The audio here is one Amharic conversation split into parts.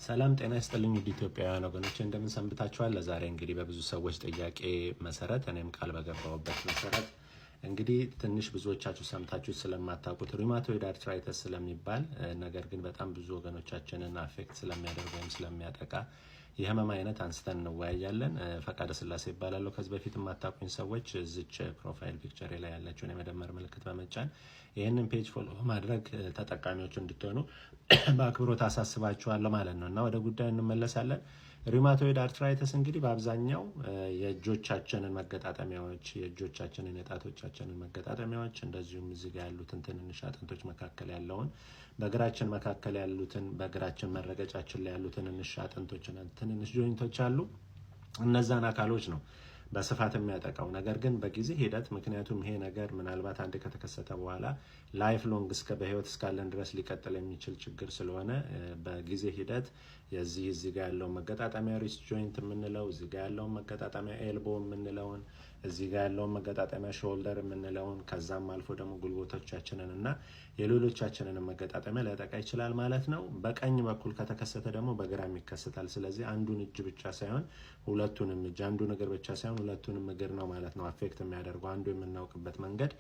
ሰላም ጤና ይስጥልኝ ውድ ኢትዮጵያውያን ወገኖች፣ እንደምን ሰንብታችኋል? ለዛሬ እንግዲህ በብዙ ሰዎች ጥያቄ መሰረት እኔም ቃል በገባሁበት መሰረት እንግዲህ ትንሽ ብዙዎቻችሁ ሰምታችሁ ስለማታውቁት rheumatoid arthritis ስለሚባል፣ ነገር ግን በጣም ብዙ ወገኖቻችንን affect ስለሚያደርግ ወይም ስለሚያጠቃ የህመም አይነት አንስተን እንወያያለን። ፈቃደ ስላሴ እባላለሁ። ከዚህ በፊት የማታውቁኝ ሰዎች እዚች profile picture ላይ ያለችውን የመደመር ምልክት በመጫን ይህንን page follow በማድረግ ተጠቃሚዎች እንድትሆኑ በአክብሮት አሳስባችኋለሁ ማለት ነው። እና ወደ ጉዳዩ እንመለሳለን። Rheumatoid arthritis እንግዲህ በአብዛኛው የእጆቻችንን መገጣጠሚያዎች፣ የእጆቻችንን የጣቶቻችንን መገጣጠሚያዎች፣ እንደዚሁም እዚህ ጋር ያሉትን ትንንሽ አጥንቶች መካከል ያለውን፣ በእግራችን መካከል ያሉትን፣ በእግራችን መረገጫችን ላይ ያሉ ትንንሽ አጥንቶችና ትንንሽ joint ኦች አሉ። እነዛን አካሎች ነው በስፋት የሚያጠቃው። ነገር ግን በጊዜ ሂደት፣ ምክንያቱም ይሄ ነገር ምናልባት አንድ ከተከሰተ በኋላ life long እስከ በህይወት እስካለን ድረስ ሊቀጥል የሚችል ችግር ስለሆነ፣ በጊዜ ሂደት የዚህ እዚህ ጋር ያለውን መገጣጠሚያ wrist joint የምንለው፣ እዚህ ጋር ያለውን መገጣጠሚያ elbow የምንለውን፣ እዚህ ጋር ያለውን መገጣጠሚያ shoulder የምንለውን፣ ከዛም አልፎ ደግሞ ጉልበቶቻችንን እና የሌሎቻችንን መገጣጠሚያ ሊያጠቃ ይችላል ማለት ነው። በቀኝ በኩል ከተከሰተ ደግሞ በግራም ይከሰታል። ስለዚህ አንዱን እጅ ብቻ ሳይሆን ሁለቱንም እጅ፣ አንዱን እግር ብቻ ሳይሆን ሁለቱንም እግር ነው ማለት ነው affect የሚያደርገው። አንዱ የምናውቅበት መንገድ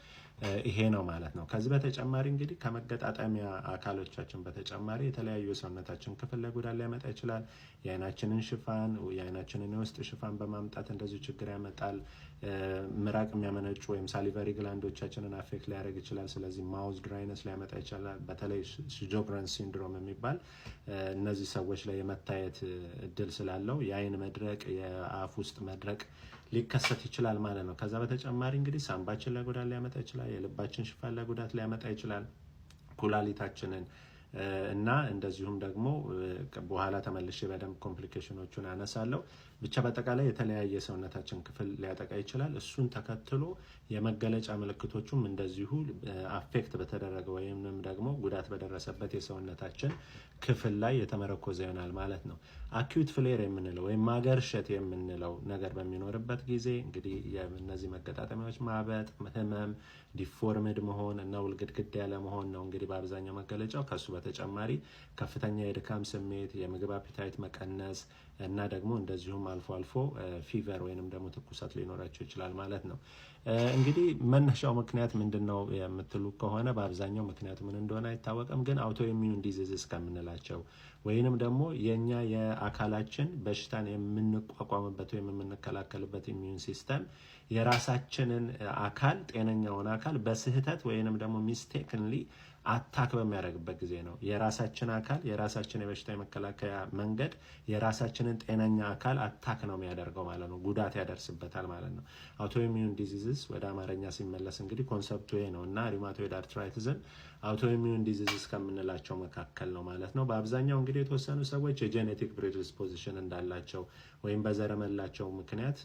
ይሄ ነው ማለት ነው። ከዚህ በተጨማሪ እንግዲህ ከመገጣጠሚያ አካሎቻችን በተጨማሪ የተለያዩ የሰውነታችን ክፍል ላይ ጉዳት ሊያመጣ ይችላል። የአይናችንን ሽፋን፣ የአይናችንን የውስጥ ሽፋን በማምጣት እንደዚሁ ችግር ያመጣል። ምራቅ የሚያመነጩ ወይም salivary gland ኦቻችንን affect ሊያደርግ ይችላል። ስለዚህ mouth dryness ሊያመጣ ይችላል። በተለይ Sjogren's syndrome የሚባል እነዚህ ሰዎች ላይ የመታየት እድል ስላለው የአይን መድረቅ፣ የአፍ ውስጥ መድረቅ ሊከሰት ይችላል ማለት ነው። ከዛ በተጨማሪ እንግዲህ ሳምባችን ላይ ጉዳት ሊያመጣ ይችላል። የልባችን ሽፋን ላይ ጉዳት ሊያመጣ ይችላል። ኩላሊታችንን እና እንደዚሁም ደግሞ በኋላ ተመልሼ በደንብ complication ኦቹን አነሳለሁ። ብቻ በአጠቃላይ የተለያየ የሰውነታችን ክፍል ሊያጠቃ ይችላል። እሱን ተከትሎ የመገለጫ ምልክቶቹም እንደዚሁ affect በተደረገ ወይም ደግሞ ጉዳት በደረሰበት የሰውነታችን ክፍል ላይ የተመረኮዘ ይሆናል ማለት ነው። Acute flare የምንለው ወይም ማገርሸት የምንለው ነገር በሚኖርበት ጊዜ እንግዲህ እነዚህ መገጣጠሚያዎች ማበጥ፣ ህመም፣ deformed መሆን እና ውልግድግድ ያለ መሆን ነው እንግዲህ በአብዛኛው መገለጫው። ከሱ በተጨማሪ ከፍተኛ የድካም ስሜት፣ የምግብ appetite መቀነስ እና ደግሞ እንደዚሁም አልፎ አልፎ fever ወይንም ደግሞ ትኩሳት ሊኖራቸው ይችላል ማለት ነው። እንግዲህ መነሻው ምክንያት ምንድን ነው የምትሉ ከሆነ በአብዛኛው ምክንያቱ ምን እንደሆነ አይታወቅም። ግን autoimmune diseases ከምንላቸው ወይንም ደግሞ የእኛ የአካላችን በሽታን የምንቋቋምበት ወይም የምንከላከልበት immune system የራሳችንን አካል፣ ጤነኛውን አካል በስህተት ወይንም ደግሞ mistakenly attack በሚያደርግበት ጊዜ ነው። የራሳችን አካል፣ የራሳችን የበሽታ የመከላከያ መንገድ የራሳችንን ጤነኛ አካል attack ነው የሚያደርገው ማለት ነው። ጉዳት ያደርስበታል ማለት ነው። Autoimmune diseases ወደ አማርኛ ሲመለስ እንግዲህ concept ኡ ይሄ ነው እና rheumatoid arthritis ን autoimmune diseases ከምንላቸው መካከል ነው ማለት ነው። በአብዛኛው እንግዲህ የተወሰኑ ሰዎች የ genetic predisposition እንዳላቸው ወይም በዘረመላቸው ምክንያት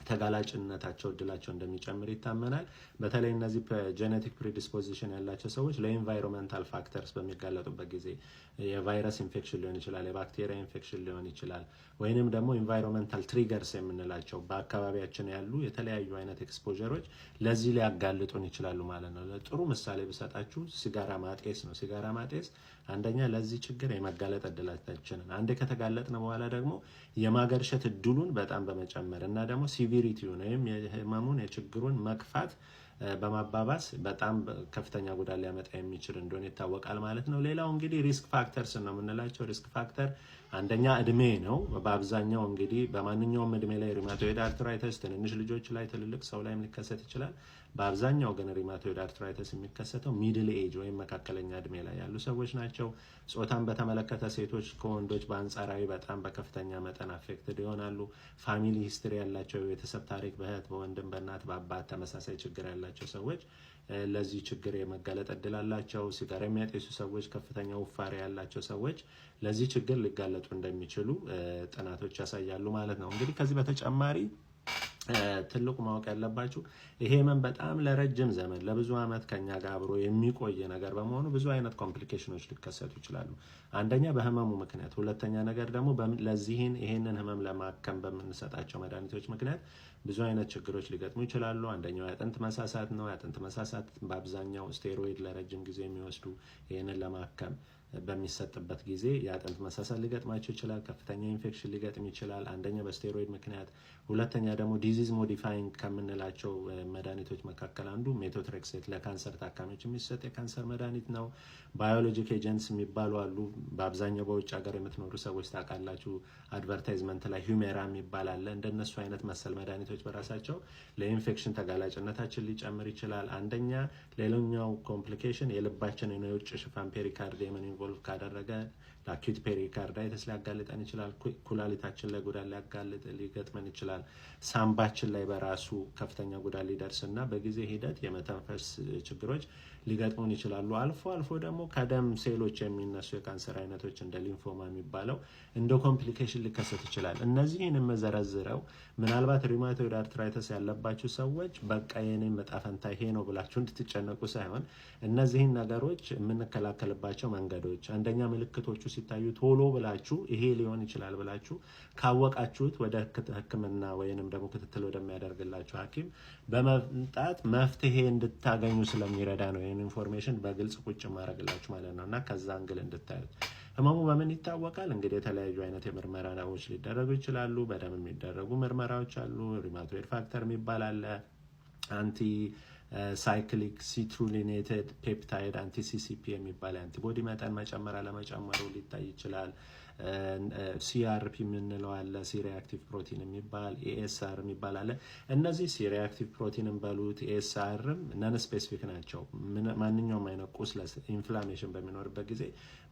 ተጋላጭነታቸው እድላቸው እንደሚጨምር ይታመናል። በተለይ እነዚህ genetic predisposition ያላቸው ሰዎች ለ environmental factors በሚጋለጡበት ጊዜ የቫይረስ ኢንፌክሽን ሊሆን ይችላል፣ የባክቴሪያ ኢንፌክሽን ሊሆን ይችላል፣ ወይንም ደግሞ environmental triggers የምንላቸው በአካባቢያችን ያሉ የተለያዩ አይነት exposure ኦች ለዚህ ሊያጋልጡን ይችላሉ ማለት ነው። ጥሩ ምሳሌ ብሰጣችሁ ሲጋራ ማጤስ ነው። ሲጋራ ማጤስ አንደኛ ለዚህ ችግር የመጋለጥ እድላችንን፣ አንዴ ከተጋለጥን በኋላ ደግሞ የማገርሸት እድሉን በጣም በመጨመር እና ደግሞ severity ውን ወይም የህመሙን የችግሩን መክፋት በማባባስ በጣም ከፍተኛ ጉዳት ሊያመጣ የሚችል እንደሆነ ይታወቃል ማለት ነው። ሌላው እንግዲህ risk factors ነው የምንላቸው። Risk factor አንደኛ እድሜ ነው። በአብዛኛው እንግዲህ በማንኛውም እድሜ ላይ rheumatoid arthritis ትንንሽ ልጆች ላይ፣ ትልልቅ ሰው ላይም ሊከሰት ይችላል። በአብዛኛው ግን rheumatoid arthritis የሚከሰተው middle age ወይም መካከለኛ እድሜ ላይ ያሉ ሰዎች ናቸው። ጾታን በተመለከተ ሴቶች ከወንዶች በአንጻራዊ በጣም በከፍተኛ መጠን affected ይሆናሉ። Family history ያላቸው፣ የቤተሰብ ታሪክ በእህት፣ በወንድም፣ በእናት፣ በአባት ተመሳሳይ ችግር ያላቸው ሰዎች ለዚህ ችግር የመጋለጥ እድል አላቸው። ሲጋራ የሚያጤሱ ሰዎች፣ ከፍተኛ ውፍረት ያላቸው ሰዎች ለዚህ ችግር ሊጋለጡ እንደሚችሉ ጥናቶች ያሳያሉ ማለት ነው። እንግዲህ ከዚህ በተጨማሪ ትልቁ ማወቅ ያለባችሁ ይሄ ህመም በጣም ለረጅም ዘመን፣ ለብዙ ዓመት ከኛ ጋር አብሮ የሚቆይ ነገር በመሆኑ ብዙ አይነት complication ኦች ሊከሰቱ ይችላሉ። አንደኛ በህመሙ ምክንያት፣ ሁለተኛ ነገር ደግሞ ለዚህን ይሄንን ህመም ለማከም በምንሰጣቸው መድኃኒቶች ምክንያት ብዙ አይነት ችግሮች ሊገጥሙ ይችላሉ። አንደኛው የአጥንት መሳሳት ነው። የአጥንት መሳሳት በአብዛኛው ስቴሮይድ ለረጅም ጊዜ የሚወስዱ ይህንን ለማከም በሚሰጥበት ጊዜ የአጥንት መሳሳት ሊገጥማቸው ይችላል። ከፍተኛ ኢንፌክሽን ሊገጥም ይችላል። አንደኛ በስቴሮይድ ምክንያት፣ ሁለተኛ ደግሞ disease modifying ከምንላቸው መድኃኒቶች መካከል አንዱ methotrexate ለካንሰር ታካሚዎች የሚሰጥ የካንሰር መድኃኒት ነው። Biologic agents የሚባሉ አሉ። በአብዛኛው በውጭ ሀገር የምትኖሩ ሰዎች ታውቃላችሁ። Advertisement ላይ Humira የሚባል አለ። እንደነሱ አይነት መሰል መድኃኒቶች በራሳቸው ለኢንፌክሽን ተጋላጭነታችን ሊጨምር ይችላል። አንደኛ። ሌላኛው complication የልባችንን የውጭ ሽፋን pericardium ን involve ካደረገ ለ acute pericarditis ሊያጋልጠን ይችላል። ኩላሊታችን ላይ ጉዳት ሊያጋልጥ ሊገጥመን ይችላል። ሳምባችን ላይ በራሱ ከፍተኛ ጉዳት ሊደርስ እና በጊዜ ሂደት የመተንፈስ ችግሮች ሊገጥሙን ይችላሉ። አልፎ አልፎ ደግሞ ከደም ሴሎች የሚነሱ የካንሰር አይነቶች እንደ lymphoma የሚባለው እንደ complication ሊከሰት ይችላል። እነዚህን የምዘረዝረው ምናልባት rheumatoid arthritis ያለባችሁ ሰዎች በቃ የኔም ዕጣ ፈንታ ይሄ ነው ብላችሁ እንድትጨነቁ ሳይሆን፣ እነዚህን ነገሮች የምንከላከልባቸው መንገዶች፣ አንደኛ ምልክቶቹ ሲታዩ ቶሎ ብላችሁ ይሄ ሊሆን ይችላል ብላችሁ ካወቃችሁት ወደ ሕክምና ወይንም ደግሞ ክትትል ወደሚያደርግላችሁ ሐኪም በመምጣት መፍትሄ እንድታገኙ ስለሚረዳ ነው ይህን information በግልጽ ቁጭ ማድረግላችሁ ማለት ነው እና ከዛ angle እንድታዩት። ህመሙ በምን ይታወቃል? እንግዲህ የተለያዩ አይነት የምርመራዎች ሊደረጉ ይችላሉ። በደም የሚደረጉ ምርመራዎች አሉ። Rheumatoid factor የሚባል አለ። Anti cyclic citrullinated peptide፣ anti CCP የሚባል antibody መጠን መጨመር አለመጨመሩ ሊታይ ይችላል። CRP የምንለው አለ፣ C reactive protein የሚባል፣ ESR የሚባል አለ። እነዚህ C reactive protein ን በሉት ESR ም non specific ናቸው። ማንኛውም አይነት ቁስለት inflammation በሚኖርበት ጊዜ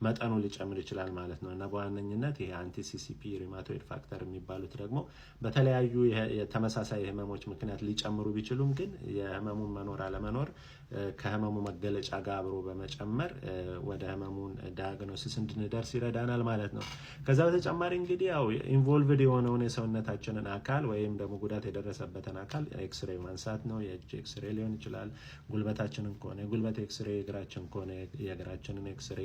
መጠኑ ሊጨምር ይችላል ማለት ነው። እና በዋነኝነት ይሄ anti CCP፣ rheumatoid factor የሚባሉት ደግሞ በተለያዩ የተመሳሳይ ህመሞች ምክንያት ሊጨምሩ ቢችሉም ግን የህመሙን መኖር አለመኖር ከህመሙ መገለጫ ጋር አብሮ በመጨመር ወደ ህመሙን diagnosis እንድንደርስ ይረዳናል ማለት ነው። ከዛ በተጨማሪ እንግዲህ ያው involved የሆነውን የሰውነታችንን አካል ወይም ደግሞ ጉዳት የደረሰበትን አካል ኤክስሬ ማንሳት ነው። የእጅ ኤክስሬ ሊሆን ይችላል። ጉልበታችንን ከሆነ የጉልበት ኤክስሬ፣ እግራችን ከሆነ የእግራችንን ኤክስሬ፣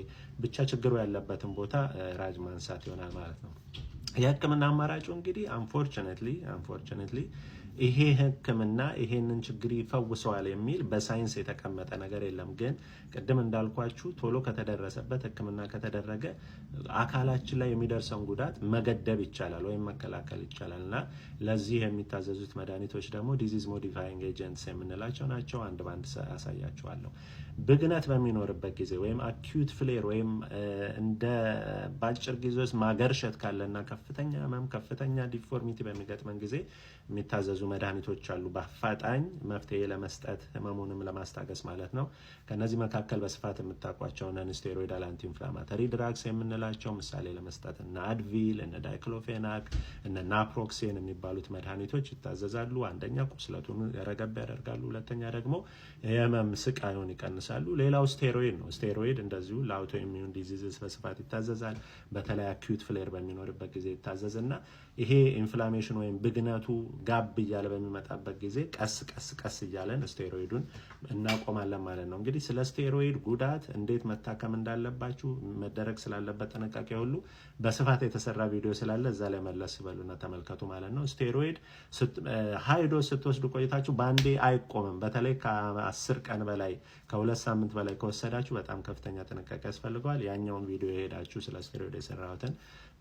ብቻ ችግሩ ያለበትን ቦታ ራጅ ማንሳት ይሆናል ማለት ነው። የህክምና አማራጩ እንግዲህ unfortunately ይሄ ህክምና ይሄንን ችግር ይፈውሰዋል የሚል በሳይንስ የተቀመጠ ነገር የለም። ግን ቅድም እንዳልኳችሁ ቶሎ ከተደረሰበት፣ ህክምና ከተደረገ አካላችን ላይ የሚደርሰውን ጉዳት መገደብ ይቻላል ወይም መከላከል ይቻላል። እና ለዚህ የሚታዘዙት መድኃኒቶች ደግሞ disease modifying agents የምንላቸው ናቸው። አንድ በአንድ አሳያችኋለሁ። ብግነት በሚኖርበት ጊዜ ወይም acute flare ወይም እንደ በአጭር ጊዜ ውስጥ ማገርሸት ካለና ከፍተኛ ህመም፣ ከፍተኛ deformity በሚገጥመን ጊዜ የሚታዘዙ መድኃኒቶች አሉ፣ በአፋጣኝ መፍትሄ ለመስጠት፣ ህመሙንም ለማስታገስ ማለት ነው። ከነዚህ መካከል በስፋት የምታውቋቸው non steroidal anti inflammatory drugs የምንላቸው፣ ምሳሌ ለመስጠት እነ Advil፣ እነ diclofenac፣ እነ naproxen የሚባሉት መድኃኒቶች ይታዘዛሉ። አንደኛ ቁስለቱን ረገብ ያደርጋሉ፣ ሁለተኛ ደግሞ የህመም ስቃዩን ይቀንሳሉ። ሌላው ስቴሮይድ ነው። ስቴሮይድ እንደዚሁ ለ autoimmune diseases በስፋት ይታዘዛል። በተለይ acute flare በሚኖርበት ጊዜ ይታዘዝና ይሄ inflammation ወይም ብግነቱ ጋብ እያለ በሚመጣበት ጊዜ ቀስ ቀስ ቀስ እያለን ስቴሮይዱን እናቆማለን ማለት ነው። እንግዲህ ስለ ስቴሮይድ ጉዳት፣ እንዴት መታከም እንዳለባችሁ፣ መደረግ ስላለበት ጥንቃቄ ሁሉ በስፋት የተሰራ ቪዲዮ ስላለ እዛ ላይ መለስ በሉና ተመልከቱ ማለት ነው። Steroid high dose ስትወስዱ ቆይታችሁ በአንዴ አይቆምም። በተለይ ከ10 ቀን በላይ፣ ከ2 ሳምንት በላይ ከወሰዳችሁ በጣም ከፍተኛ ጥንቃቄ ያስፈልገዋል። ያኛውን ቪዲዮ የሄዳችሁ ስለ ስቴሮይድ የሰራሁትን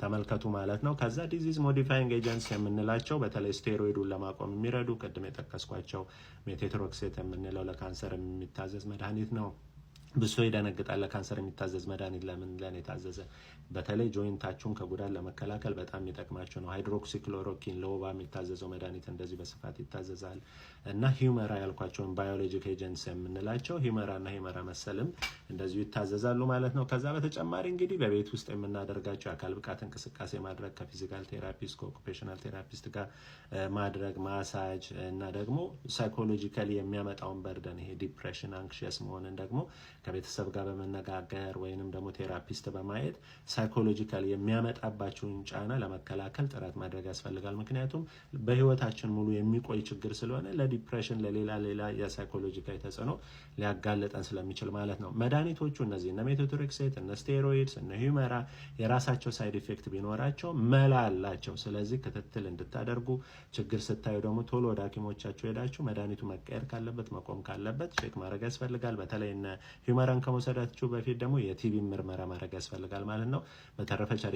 ተመልከቱ ማለት ነው። ከዛ disease modifying agents የምንላቸው በተለይ ስቴሮይዱን ለማቆም የሚረዱ ቅድም የጠቀስኳቸው methotrexate የምንለው ለካንሰር የሚታዘዝ መድኃኒት ነው። ብሶ ይደነግጣል። ለካንሰር የሚታዘዝ መድኃኒት ለምን ለኔ ታዘዘ? በተለይ joint ኣችሁን ከጉዳት ለመከላከል በጣም የሚጠቅማችሁ ነው። Hydroxychloroquine ለወባ የሚታዘዘው መድኃኒት እንደዚህ በስፋት ይታዘዛል። እና Humira ያልኳቸውን biologic agents የምንላቸው Humira እና Humira መሰልም እንደዚሁ ይታዘዛሉ ማለት ነው። ከዛ በተጨማሪ እንግዲህ በቤት ውስጥ የምናደርጋቸው የአካል ብቃት እንቅስቃሴ ማድረግ፣ ከ physical therapist፣ ከ occupational therapist ጋር ማድረግ፣ ማሳጅ እና ደግሞ psychologically የሚያመጣውን burden፣ ይሄ depression፣ anxious መሆንን ደግሞ ከቤተሰብ ጋር በመነጋገር ወይንም ደግሞ therapist በማየት psychologically የሚያመጣባችሁን ጫና ለመከላከል ጥረት ማድረግ ያስፈልጋል። ምክንያቱም በህይወታችን ሙሉ የሚቆይ ችግር ስለሆነ ለ depression፣ ለሌላ ሌላ የ psychological ተጽዕኖ ሊያጋልጠን ስለሚችል ማለት ነው። መድኃኒቶቹ እነዚህ እነ methotrexate፣ እነ steroids፣ እነ Humira የራሳቸው side effect ቢኖራቸው መላ አላቸው። ስለዚህ ክትትል እንድታደርጉ፣ ችግር ስታዩ ደግሞ ቶሎ ወደ ሐኪሞቻችሁ ሄዳችሁ መድኃኒቱ መቀየር ካለበት፣ መቆም ካለበት check ማድረግ ያስፈልጋል። በተለይ እነ Humira ን ከመውሰዳችሁ በፊት ደግሞ የ TB ምርመራ ማድረግ ያስፈልጋል ማለት ነው። በተረፈ ቸር